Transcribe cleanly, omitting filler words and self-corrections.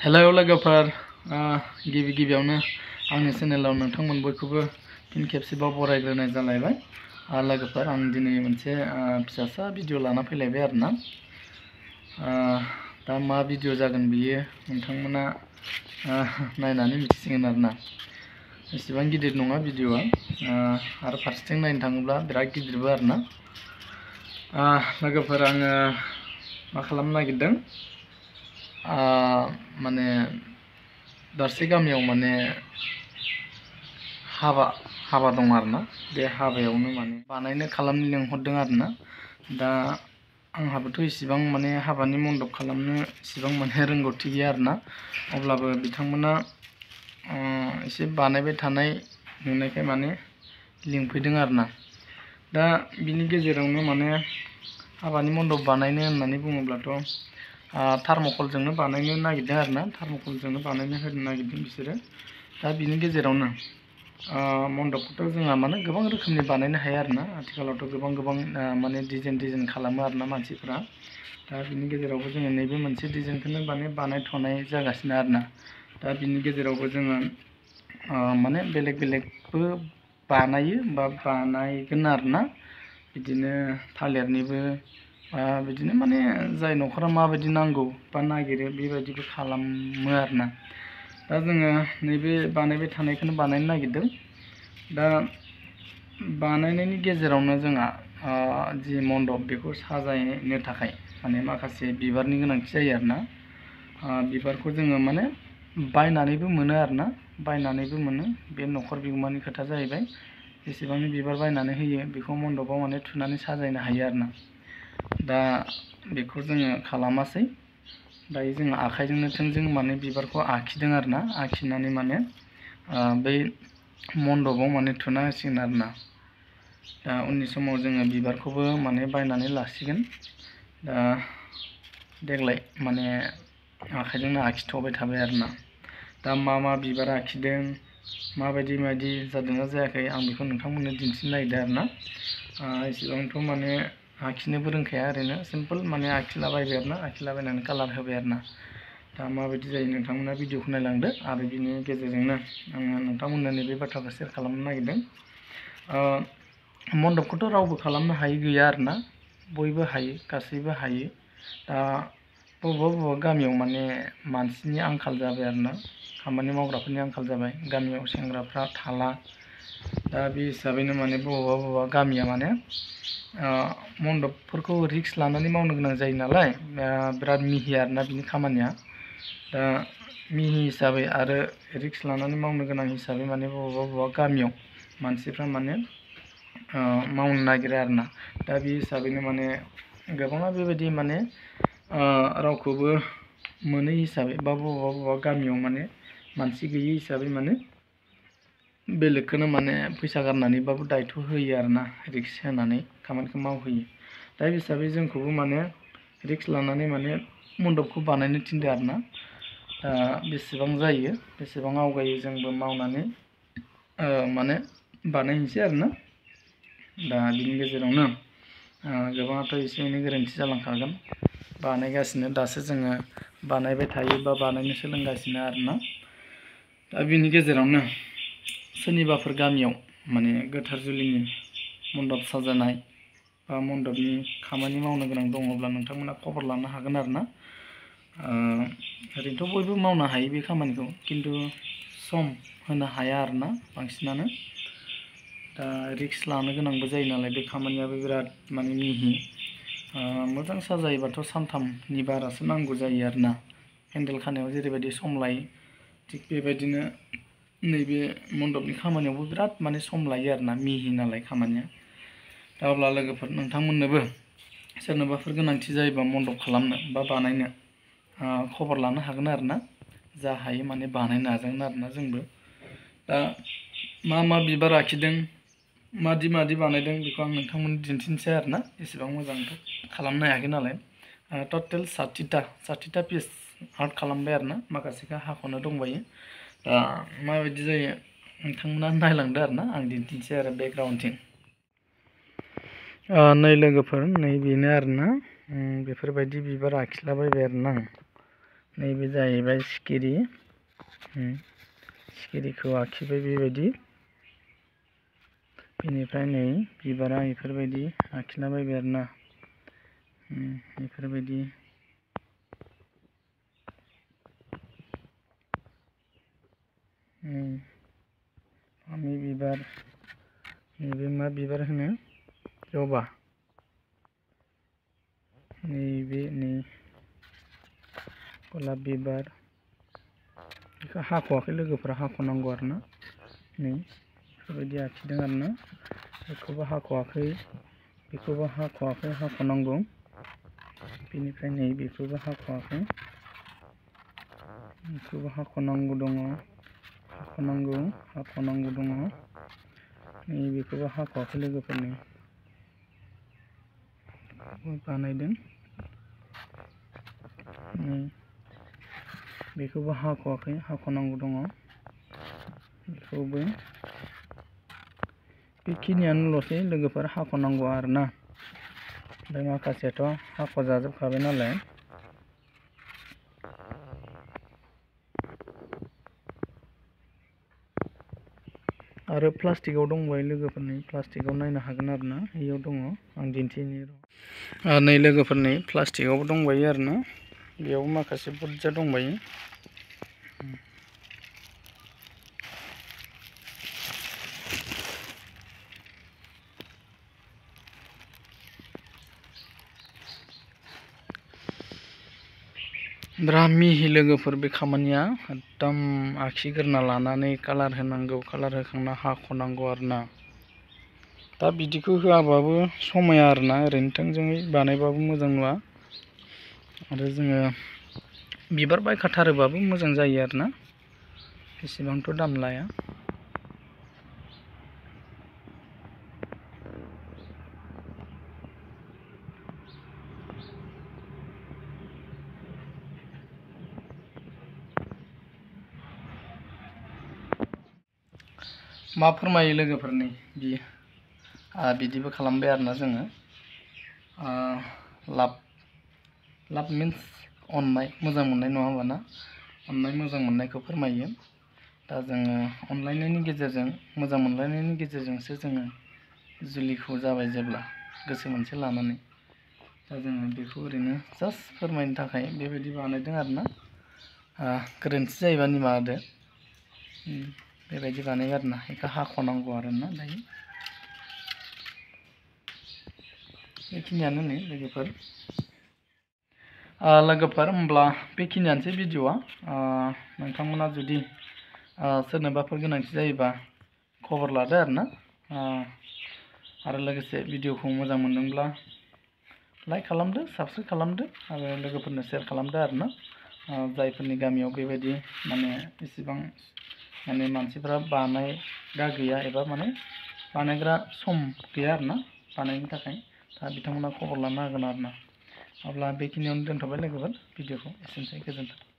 Hello लोगोफोर गिबि गिबियावनो आंनि चेनेलाव नोंथांमोन बयखौबो फिन खेबसेबाव बरायग्रोनाय जालायबाय। लोगोफोर आं दिनै मोनसे फिसासा भिडिअ लाना फैलायबाय आरोना। दा मा भिडिअ जागोन बियो नोंथांमोना नायनानै मिथिसिगोन आरोना। एसेबां गिदिर नङा भिडिअआ, आरो फारसेथिं नायनो थाङोब्ला बिराद गिदिरबो आरोना। लोगोफोर आङो मा खालामनो नागिरदों, माने दाबसे गामियाव माने हाबा दं आरोना। बे हाबायावनो माने बानायनो खालामनो लेंहरदों आरोना। दा आंहाबोथ' इसिबां माने हाबानि मन्दप खालामनो इसिबां माने रोंगौथि गैया आरोना। अब्लाबो बिथांमोना एसे बानायबाय थानाय नुनायखाय माने लिंफैदों आरोना। दा बिनि गेजेरावनो माने हाबानि मन्दप बानायनो होननानै बुङोब्लाथ' थार्मकलजोंनो बानायनो नागिरदों आरोना। थार्मकलजोंनो बानायनो होनो नागिरदों बिसोरो। दा बिनि गेजेरावनो मन्दपखौथ' जोंहा माने गोबां रोखोमनि बानायनो हायो आरोना। आथिखालावथ' गोबां माने डिजाइन खालामो आरोना मानसिफ्रा। दा बिनि गेजेरावबो जोङो नैबे मोनसे डिजाइनखौनो माने बानायथ'नाय जागासिनो आरोना। दा बिनि गेजेरावबो जोङो माने बेलेगबो बानायो बा बानायगोन आरोना। बिदिनो थालिरनिबो बिदिनो माने जाय न'खरा माबायदि नांगौ बा नागिरो बेबायदिबो खालामो आरोना। दा जोङो नैबे बानायबाय थानायखौनो बानायनो नागिरदों। दा बानायनायनि गेजेरावनो जोंहा जि मन्दप बेखौ साजायनो थाखाय माने माखासे बिबारनि गोनांथि जायो आरोना। बिबारखौ जोङो माने बायनानैबो मोनो आरोना। बायनानैबो मोनो, बे न'खर बिगोमानि खोथा जाहैबाय। जेसेबांनि बिबार बायनानै होयो बेखौ मन्दपाव माने थुनानै साजायनो हायो आरोना। दा बेखौ जोङो खालामासै। दायो जोङो आखाइजोंनो थोंजों माने बिबारखौ आखिदों आरोना। आखिनानै माने बै मन्दपाव माने थुना होसिगोन आरोना। दा उननि समाव जोङो बिबारखौबो माने बायनानै लासिगोन। दा देग्लाय माने आखाइजोंनो आखिथ'बाय थाबाय आरोना। दा मा बिबार आखिदों, माबायदि जादोंना जायाखै, आं बेखौ नोंथांमोननो दिन्थिनो नागिरदों आरोना। एसेबांथ' माने आखिनोबो रोंखाया, ओरैनो सिम्पोल माने आखिलाबायबाय आरोना। आखिलाबायनानै कालार होबाय आरोना। दा माबायदि जायो नोंथांमोना भिडिअखौ नायलांदो। आरो बिनि गेजेरजोंनो आङो नोंथांमोननो नैबे बाथ्राखौ सेयार खालामनो नागिरदों। मन्दपखौथ' रावबो खालामनो हायि गैया आरोना। बयबो हायो, गासैबो हायो। दा बबेबा गामियाव माने मानसिनि आंखाल जाबाय आरोना। खामानि मावग्राफोरनि आंखाल जाबाय। गामियाव सेंग्राफ्रा थाला। दा बे हिसाबैनो माने बबेबा गामिया माने मन्दपफोरखौ रिक्स लानानै मावनो गोनां जायो नालाय। बिराद मिहि आरोना बिनि खामानिया। दा मिहि हिसाबै आरो रिक्स लानानै मावनो गोनां हिसाबै माने बबेबा गामियाव मानसिफ्रा माने मावनो नागिरो आरोना। दा बे हिसाबैनो माने गोबाङा बेबायदि माने रावखौबो मोनै हिसाबै बा बबेबा गामियाव माने मानसि गैयि हिसाबै माने बेलेगखौनो माने फैसा गारनानैबाबो दायथ' होयो आरोना। रिक्स होनानै खामानिखौ मावहोयो। दा बे हिसाबै जोंखौबो माने रिक्स लानानै माने मन्दपखौ बानायनो थिनदों आरोना। दा बेसेबां जायो, बेसेबां आवगायो जोंबो मावनानै माने बानायनोसै आरोना। दा बिनि गेजेरावनो गोबाङाथ' एसे एनै गोरोन्थि जालांखागोन। बानायगासिनो, दासो जोङो बानायबाय थायो बा बानायनो सोलोंगासिनो आरोना। दा बिनि गेजेरावनो सोरनिबाफोर गामियाव माने गोथार जुलिनि मन्दप साजायनाय बा मन्दपनि खामानि मावनो गोनां दङब्ला नोंथांमोना खबर लानो हागोन आरोना। ओरैनोथ' बयबो मावनो हायो बे खामानिखौ, खिन्थु सम होनो हाया आरोना बांसिनानो। दा रिक्स लानो गोनांबो जायो नालाय। बे खामानियाबो बिराद माने मिहि। मोजां साजायोबाथ' सानथामनि बारासो नांगौ जायो आरोना। पेन्डेल खानायाव जेरैबायदि सम लायो, थिग बेबायदिनो नैबे मन्दपनि खामानियावबो बिराद माने सम लायो आरोना, मिहि नालाय खामानिया। दा अब्ला लोगोफोर नोंथांमोननोबो सोरनोबाफोर गोनांथि जायोबा मन्दप खालामनो बा बानायनो खबर लानो हागोन आरोना। जा हायो माने बानायनो नाजागोन आरोना जोंबो। दा मा बिबार आखिदों, मादि बानायदों बेखौ आं नोंथांमोननो दिन्थिनोसै आरोना। एसेबां मोजांथ' खालामनो हायाखै नालाय। टटेल 60टा पिस आर्ट खालामबाय आरोना। माखासेखौ हाख'नो दंबायो। दा माबायदि जायो नोंथांमोना नायलांदो आरोना। आं दिन्थिनोसै आरो बेकग्राउन्डथिं। नै लोगोफोर, नै बेनो आरोना। बेफोरबायदि बिबार आखिलाबायबाय आरोना आं। नैबे जाहैबाय सिखिरि सिखिरिखौ आखिबाय बेबायदि बेनिफ्राय नै बिबारा इफोरबायदि आखिलाबायबाय आरोना इफोरबायदि फामि बिबार नैबे मा बिबार होनो जबा नैबे नै गलाप बिबार बेखौ हाख'वाखै लोगोफोरा हाख'नांगौ आरोना नै बेफोरबायदि आखिदों आरोना बेखौबो हाख'वाखै बेखौबो हाख'वाखै हाख'नांगौ बेनिफ्राय नै बेखौबो हाख'वाखै बेखौबो हाख'नांगौ दङ हाख'नांगौ दङ नै बेखौबो हाख'वाखै लोगोफोरनि बानायदों बेखौबो हाख'वाखै हाख'नांगौ दङ बेखौबो बेखिनियानोल'सै लोगोफोर हाख'नांगौ आरोना ओमफ्राय माखासेयाथ' हाख'जाजोबखाबाय नालाय आरो प्लास्टिकआव दंबाय लोगोफोरनि प्लास्टिकआव नायनो हागोन आरोना इयाव दङ आं दिन्थिनि र' नै लोगोफोरनि प्लास्टिकआवबो दंबायो आरोना बेयाव माखासे बुरजा दंबायो बिराद मिहि लोगोफोर बे खामानिया एकदम आखिग्रोना लानानै कालार होनांगौ कालार होखांना हाख'नांगौ आरोना दा बिदिखौ होआबाबो समाया आरोना ओरैनो थोंजोङै बानायबाबो मोजां नुआ आरो जोङो बिबार बायखाथारोबाबो मोजां जायो आरोना एसेबांथ' दाम लाया मा फोरमायो लोगोफोरनि बियो बिदिबो खालामबाय आरोना जोङो लाभ मिन्स अननाय मोजां मोननाय नङा होमबा ना अननाय मोजां मोननायखौ फोरमायो दा जोङो अनलायनायनि गेजेरजों मोजां मोनलायनायनि गेजेरजोंसो जोङो जुलिखौ जाबाय जेब्ला गोसो मोनसे लानानै दा जोङो बेखौ ओरैनो जास्ट फोरमायनो थाखाय बेबायदि बानायदों आरोना गोरोन्थि जायोबा निमाहा होदो बेबायदि बानायो आरोना बेखौ हाख'नांगौ आरोना दायो बेखिनियानो नै लोगोफोर होमब्ला बेखिनियानोसै भिडिअआ नोंथांमोना जुदि सोरनोबाफोर गोनांथि जायोबा खबर लादो आरोना आरो लोगोसे भिडिअखौ मोजां मोनदोंब्ला लाइक खालामदो साबस्क्राइब खालामदो आरो लोगोफोरनो शेयार खालामदो आरोना जायफोरनि गामियाव बेबायदि माने एसेबां माने मानसिफ्रा बानायग्रा गैया एबा माने बानायग्रा सम गैया आरोना बानायनो थाखाय दा बिथांमोना खबर लानो हागोन आरोना अब्ला बेखिनियावनो दोनथ'बाय लोगोफोर भिडिअखौ एसेनोसै गोजोन्थों।